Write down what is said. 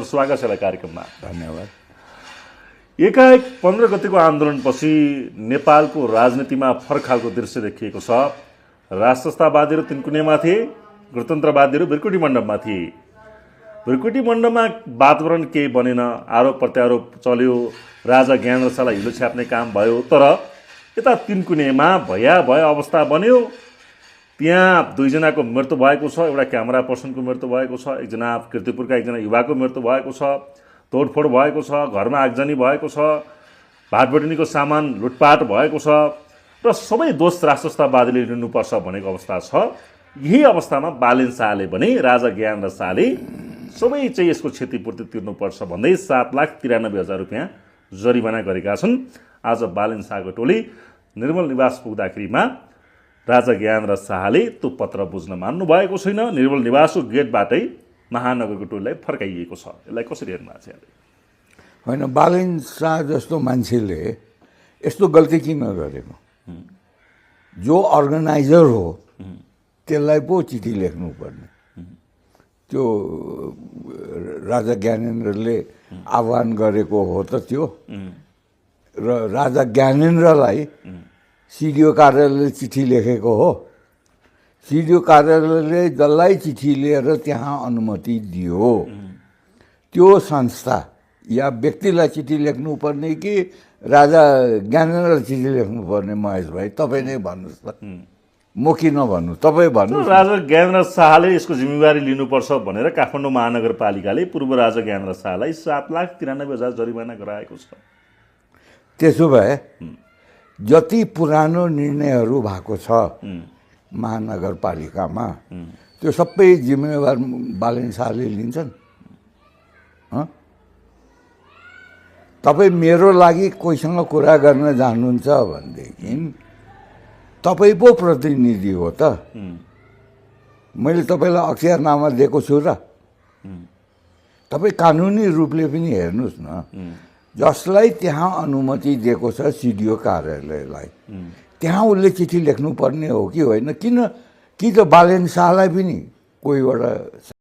स्वागत छ यसलाई कार्यक्रममा। धन्यवाद। एकाएक 15 गतिको आन्दोलनपछि नेपालको राजनीतिमा फरक खालको दृश्य देखिएको छ। राष्ट्रतावादीहरू तिनकुनेमा थिए, गणतन्त्रवादीहरू भृकुटी मण्डपमा थिए। भृकुटी मण्डपमा वातावरण केही बनेन, आरोप प्रत्यारोप चल्यो, राजा ज्ञानेन्द्र शाहलाई हिलो छ्याप्ने काम भयो। तर यता तिनकुनेमा भय अवस्था बन्यो। त्यहाँ दुईजनाको मृत्यु भएको छ, एउटा क्यामेरा पर्सनको मृत्यु भएको छ, एकजना कीर्तिपुरका एकजना युवाको मृत्यु भएको छ, तोडफोड भएको छ, घरमा आगजनी भएको छ, भाटबटनीको सामान लुटपाट भएको छ र सबै दोष राष्ट्रतावादीले लिनुपर्छ भनेको अवस्था छ। यही अवस्थामा बालेन शाहले पनि राजा ज्ञानेन्द्र शाहले सबै चाहिँ यसको क्षतिपूर्ति तिर्नुपर्छ भन्दै 7,93,000 रुपियाँ जरिवाना गरेका छन्। आज बालेन शाहको टोली निर्मल निवास पुग्दाखेरिमा राजा ज्ञानेन्द्र शाहले त्यो पत्र बुझ्न मान्नु भएको छैन। निर्मल निवासको गेटबाटै महानगरको टोलीलाई फर्काइएको छ। यसलाई कसरी हेर्नु भएको छ यहाँले? होइन, बालेन शाह जस्तो मान्छेले यस्तो गल्ती किन गरेको? जो अर्गनाइजर हो त्यसलाई पो चिठी लेख्नुपर्ने। त्यो राजा ज्ञानेन्द्रले आह्वान गरेको हो त त्यो, र राजा ज्ञानेन्द्रलाई सिडिओ कार्यालयले चिठी लेखेको हो। सिडिओ कार्यालयले जसलाई चिठी लिएर त्यहाँ अनुमति दियो त्यो संस्था या व्यक्तिलाई चिठी लेख्नुपर्ने कि राजा ज्ञानेन्द्रलाई चिठी लेख्नुपर्ने? महेश भाइ, तपाईँ नै भन्नुहोस् त, म किन भन्नु, तपाईँ भन्नु। राजा ज्ञानेन्द्र शाहले यसको जिम्मेवारी लिनुपर्छ भनेर काठमाडौँ महानगरपालिकाले पूर्व राजा ज्ञानेन्द्र शाहलाई 7,93,000 जरिवाना गराएको छ। त्यसो भए जति पुरानो निर्णयहरू भएको छ महानगरपालिकामा त्यो सबै जिम्मेवार बालेन शाहले लिन्छन्। तपाईँ मेरो लागि कोहीसँग कुरा गर्न जानुहुन्छ भनेदेखि तपाईँ पो प्रतिनिधि हो त। मैले तपाईँलाई अख्तियारनामा दिएको छु र? तपाईँ कानुनी रूपले पनि हेर्नुहोस् न, जसलाई त्यहाँ अनुमति दिएको छ सिडिओ कार्यालयलाई, त्यहाँ उसले चिठी लेख्नुपर्ने हो कि होइन? कि त बालेन शाहलाई पनि कोहीबाट